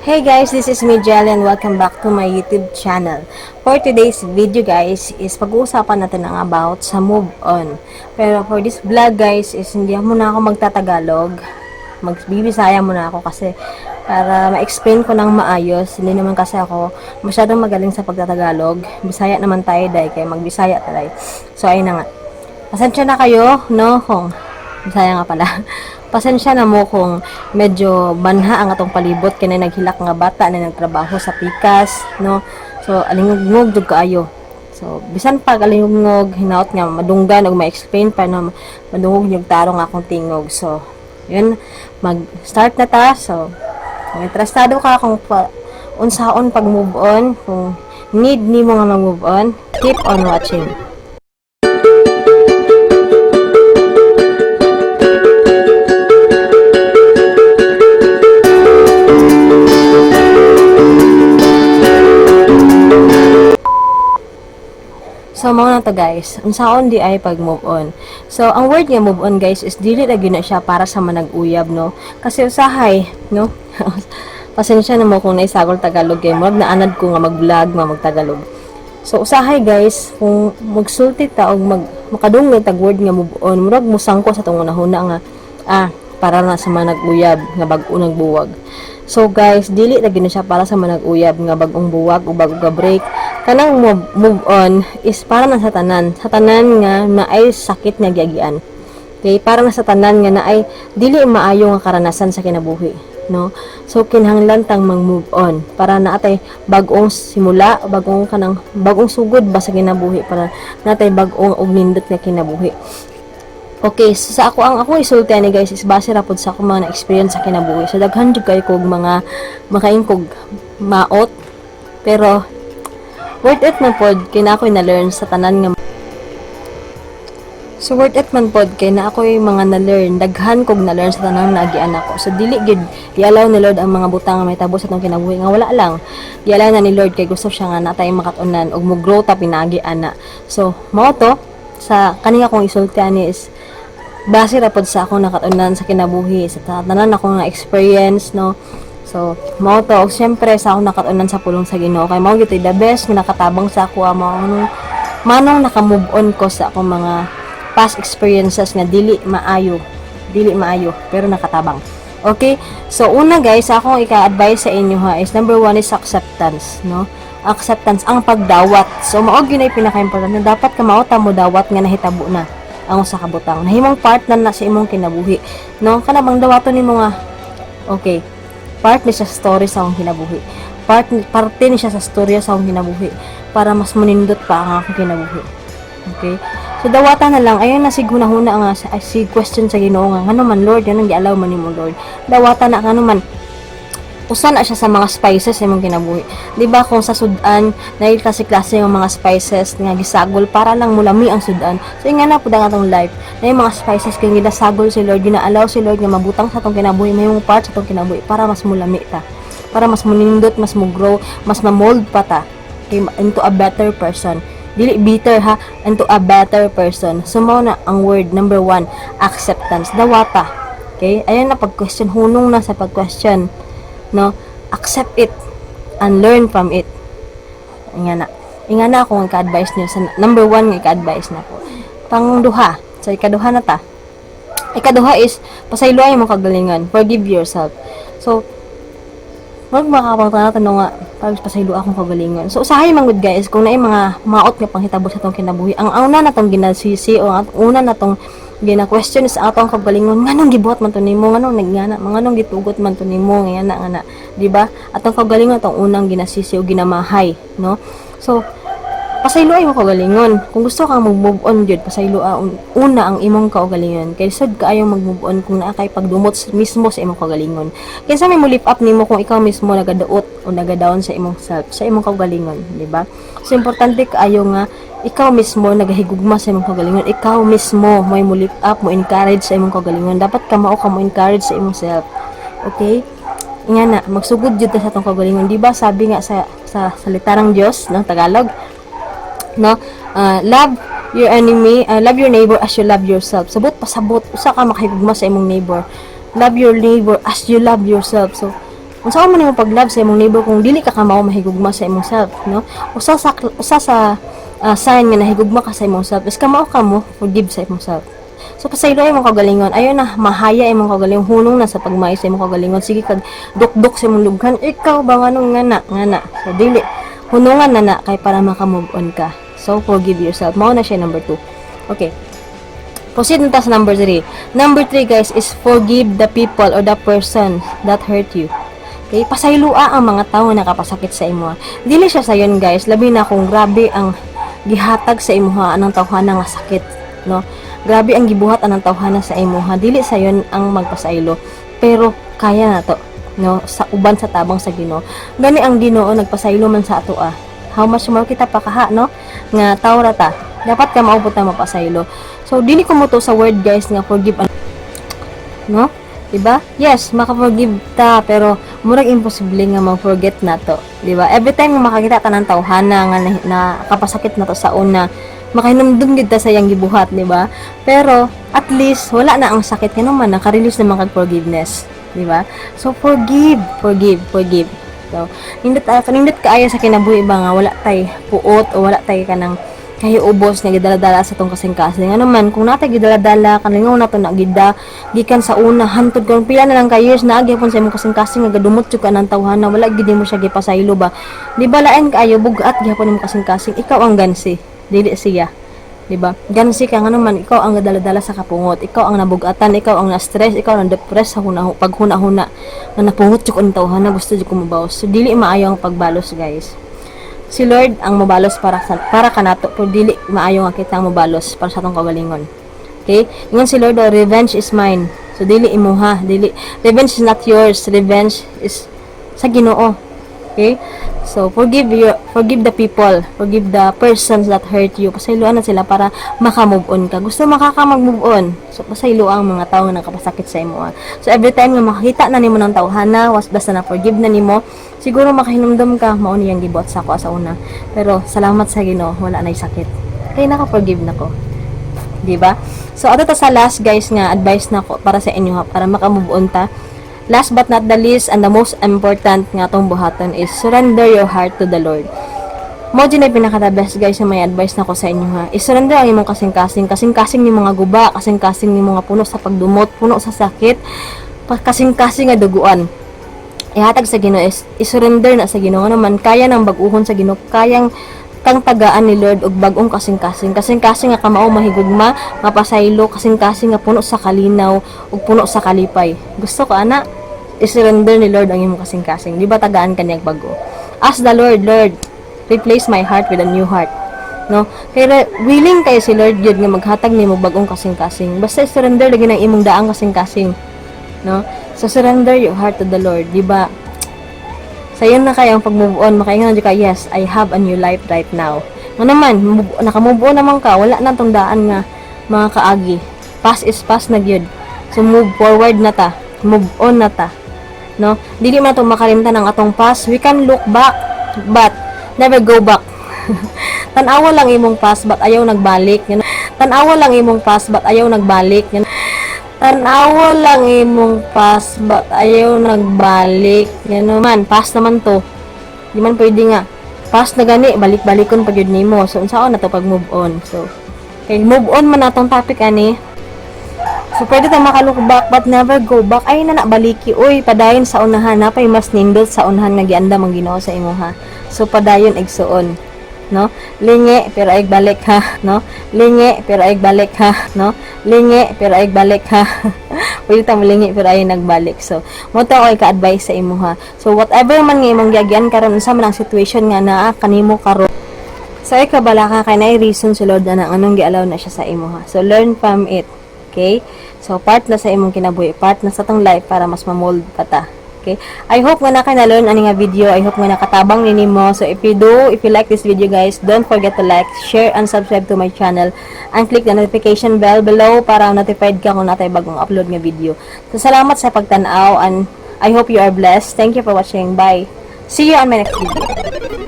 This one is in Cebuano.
Hey guys, this is me Jelly and welcome back to my YouTube channel. For today's video, guys, is pag-uusapan natin ang about sa move on. Pero for this vlog, guys, is hindi muna ako magtatagalog. Magbibisaya muna ako kasi para ma-explain ko ng maayos. Hindi naman kasi ako masyadong magaling sa pagtatagalog. Bisaya naman tayo dahil kaya magbisaya tayo. So ayun na nga. Pasensya na kayo, no, kung Bisaya nga pala. Pasensya na mo kung medyo banha ang atong palibot kay naghilak nga bata na nagtrabaho sa pikas, no. So alingugngog jud kaayo. So bisan pag alingugngog, hinaot nga madunggan og ma-explain pa na madungog yung tarong akong tingog. So yun, mag-start na ta. So kung interesado ka kung unsaon pag move on, kung need nimo nga mag-move on, keep on watching. So, mao na to, guys. Unsaon di ay pag move on? So, ang word nga move on, guys, is dili ra gyud na siya para sa manag-uyab, no? Kasi usahay, no? Pasensya na mo kung naisagol Tagalog kay murag naanad ko nga mag-vlog, nga mag-Tagalog. So, usahay, guys, kung magsulti ta og makadungog tag word nga move on, murag musangko sa atong hunahuna nga para na sa manag-uyab nga bag-o nagbuwag. So guys, dili ra gyud na siya para sa manag-uyab nga bag-ong buwag o bag-o ga break. Kanang move on is para na sa tanan, sa tanan nga naay sakit nga giagian. Okay, para na sa tanan nga naay dili maayo nga karanasan sa kinabuhi, no? So kinahanglan tang mag-move on para naatay bag-ong simula, bag-ong kanang bag-ong sugod ba sa kinabuhi para natay bag-ong og nindot nga kinabuhi. Okay, so sa ako ang ako isulti ani, guys, is base ra pud sa akong mga na-experience sa kinabuhi. So daghan jud kay kog mga makaingkog maot, pero worth it man pod kay na ako'y na-learn sa tanan nga. So worth it man pod kay na ako'y mga na-learn, daghan kog na-learn sa tanang naagian nako. So dili gyud i-allow ni Lord ang mga butang nga mahitabo sa atong kinabuhi nga wala lang. Gi-allow na ni Lord kay gusto siya nga natay makat-unan ug mo grow ta pinaagi ana. So mao to sa kani akong isulti ani is base ra pod sa akong nakat-unan sa kinabuhi, sa tanan akong na experience, no. So mao to, ug syempre sa akong nakat-unan sa pulong sa Ginoo kay mao gyud the best nga nakatabang sa ako, mao nung manong naka-move on ko sa akong mga past experiences nga dili maayo pero nakatabang. Okay? So una, guys, sa akong ika-advise sa inyo ha is number one is acceptance, no? Acceptance, ang pagdawat. So mao gyud ay pinaka-importante. Dapat ka mao ta mo dawat nga nahitabo na ang usa ka butang. Nahimong part na na sa imong kinabuhi. No? Kana bang dawaton nimo nga okay, part ni siya sa story sa akong kinabuhi. Parte ni siya sa storya sa akong kinabuhi para mas munindot pa ang akong kinabuhi. Okay? So dawatan na lang ayon na sig hunahuna nga si question sa Ginoo nga ngano man, Lord, nganong gialaw man nimo, Lord. Dawatan na ngano man usa na siya sa mga spices sa imong kinabuhi. Di ba kung sa sudan, naay klase-klase ng mga spices nga gisagol para lang mulami ang sudan. So inga na pud ang atong life. Na mga spices kay ginasagol si Lord, gina-allow si Lord nga mabutang sa atong kinabuhi, mahimong part sa atong kinabuhi para mas mulami ta. Para mas munindot, mas mo grow, mas ma-mold pa ta, okay, into a better person. Dili bitter ha, into a better person. So mao na ang word number one, acceptance. Dawata. Okay? Ayan na pag-question, hunong na sa pag-question, no? Accept it and learn from it. Inga na. Inga na akong ika-advise niyo sa number one nga ika-advise na ko. Pangduha. So ikaduha na ta. Ikaduha is pasayloa imong kagalingon. Forgive yourself. So wag makapagtanong nga pag pasaylo akong kagalingon. So usahay man gud, guys, kung naay mga maot nga panghitabo sa atong kinabuhi, ang una na tong ginasisi o ang una na tong gina-question sa atong kagalingon, nganong gibuhat man to nimo, nganong nagngana, nganong gitugot man to nimo, ngana ngana, di ba? Atong kagalingon atong unang ginasisi o ginamahay, no? So pasaylo ay mo kagalingon. Kung gusto kang mag-move on gyud, pasaylo una ang imong kaugalingon. Kay sad kaayo mag-move on kung naa kay pagdumot mismo sa imong kaugalingon. Kinsa may mo lift up nimo kung ikaw mismo nagadaot o nagadown sa imong self, sa imong kaugalingon, di ba? So importante kaayo nga ikaw mismo nagahigugma sa imong kaugalingon. Ikaw mismo may mo lift up, mo encourage sa imong kaugalingon. Dapat ka mao ka mo encourage sa imong self. Okay? Nga na, magsugod jud ta sa atong kaugalingon. Di ba sabi nga sa salita ng Dios ng Tagalog, no, love your enemy, love your neighbor as you love yourself. Sabot pasabot usa ka makahigugma sa imong neighbor. Love your neighbor as you love yourself. So Unsa man nimo pag-love sa imong neighbor kung dili ka kamao mahigugma sa imong self, no? Usa sa sign nga nahigugma ka sa imong self is kamao ka mo forgive sa imong self. So pasaylo imong kaugalingon. Ayo na mahaya imong kaugalingon, hunong na sa pagmaayo sa imong kaugalingon. Sige kag dukduk sa imong lughan, ikaw ba, nganong nga na nga na. So dili, hunungan na na kay para maka-move on ka. So forgive yourself. Mao na siya number 2. Okay. Proceed na ta sa number 3. Number 3, guys, is forgive the people or the person that hurt you. Okay, pasayloa ang mga tao nga nakapasakit sa imo. Dili siya sayon, guys, labi na kung grabe ang gihatag sa imuha anang tawhana nga sakit, no? Grabe ang gibuhat anang tawhana sa imuha. Dili sayon ang magpasaylo, pero kaya na to, no? Sa uban sa tabang sa Ginoo. Gani ang Ginoo nagpasaylo man sa ato ah. How much more kita pa kaha, no? Nga tao ra ta. Dapat ka maubot na mapasaylo. So dili ko mo to sa word, guys, nga forgive, no? Diba? Yes, maka-forgive ta, pero murag imposible nga ma-forget na to. Diba? Every time nga makakita ta ng tawhana nga na kapasakit na to sa una, makahinumdum gid ta sa iyang gibuhat, diba? Pero at least wala na ang sakit nga naman naka-release naman kag forgiveness, diba? So forgive, forgive, forgive. So, nindot kaayo sa kinabuhi ba nga wala tay puot o wala tay kanang kahiubos nga gidala-dala sa tong kasing-kasing. Ano man, kung natay gidala-dala, kalingaw na to na gida, gikan sa una, hantod karon pila na lang ka years na gyapon sa imong kasing-kasing nga gadumot jud ka ng tawhana, wala gid mo siya gipasaylo ba. Di ba lain kaayo bugat gyapon imong kasing-kasing, ikaw ang gansi, dili siya. Di ba? Gansi ka nga naman, ikaw ang gadala-dala sa kapungot, ikaw ang nabugatan, ikaw ang na-stress, ikaw ang na-depress sa huna, paghuna-huna, nga napungot jud ko ang tawhana, gusto jud ko mobalos. So, dili maayo ang pagbalos, guys. Si Lord ang mobalos para kanato, pero dili maayo nga kita ang mobalos para sa atong kaugalingon. Okay? Ingon si Lord, "Oh, revenge is mine." So dili imuha, dili, revenge is not yours, revenge is sa Ginoo. Okay? So forgive the people, forgive the persons that hurt you. Pasayloan na sila para maka-move on ka. Gusto makaka mag-move on. So pasaylo ang mga tao nga nakapasakit sa imo. So every time nga makakita na nimo ng tawhana, was basta na forgive na nimo, siguro makahinumdum ka, mao niyang gibuhat sa ako sa una. Pero salamat sa Ginoo, wala na'y sakit. Kay naka-forgive na ko. Di ba? So, ato ta sa last, guys, nga advice na ko para sa inyo ha, para maka-move on ta. Last but not the least and the most important nga atong buhaton is surrender your heart to the Lord. Mao jud na pinaka the best, guys, na may advice na ko sa inyo ha. I-surrender ang imong kasing-kasing, kasing-kasing ni mga guba, kasing-kasing ni mga puno sa pagdumot, puno sa sakit, kasing-kasing nga duguan. Ihatag sa Ginoo is i-surrender na sa Ginoo naman kaya nang bag-uhon sa Ginoo, kayang kang tagaan ni Lord og bag-ong kasing-kasing, kasing-kasing nga kamao mahigugma, mapasaylo, kasing-kasing nga puno sa kalinaw ug puno sa kalipay. Gusto ko ana i-surrender ni Lord ang imong kasing-kasing. Di ba tagaan ka niya bag-o? Ask the Lord, "Lord, replace my heart with a new heart," no? Pero willing kayo si Lord gyud nga maghatag nimo bag-ong kasing-kasing, basta i-surrender lagi ng imong daang kasing-kasing, no? So surrender your heart to the Lord, di ba? Sayon na kayo ang pag-move on, makaingon na jud ka, "Yes, I have a new life right now." Nga naman, naka-move on naman ka, wala na tong daan nga mga kaagi. Past is past na gyud. So move forward na ta, move on na ta. No? Dili man to makalimtan ang atong past. We can look back, but never go back. Tan-awa lang imong past but ayaw nagbalik. You know? Tan-awa lang imong past but ayaw nagbalik. You know? Tan-awa lang imong past but ayaw nagbalik. Yan naman, past naman to. Di man pwede nga past na gani, balik-balikon pa gyud nimo. So unsaon na to pag move on? So kay move on man atong topic ani. So pwede ta maka-look back but never go back. Ay na na baliki. Uy, padayon sa unahan napay mas nindot sa unahan nga giandam ang Ginoo sa imuha. So padayon, igsuon. No? Lingi pero ay balik ha, no? Lingi pero ay balik ha, no? Lingi pero ay balik ha. Pwede ta molingi pero ay nagbalik. So, mo to ako ka-advise sa imuha. So whatever man nga imong giagyan karon, unsa man ang situation nga naa kanimo karon, so, ay kabala ka kay naay reason si Lord na anong gi-allow na siya sa imuha. So, learn from it. Okay? So, part na sa imong kinabuhi, part na sa tong life para mas ma-mold pa ta. Okay? I hope nga na kay na-learn ani nga video. I hope nga nakatabang ni nimo. So, if you like this video, guys, don't forget to like, share, and subscribe to my channel. And click the notification bell below para notified ka kung natay bagong upload nga video. So, salamat sa pagtan-aw and I hope you are blessed. Thank you for watching. Bye. See you on my next video.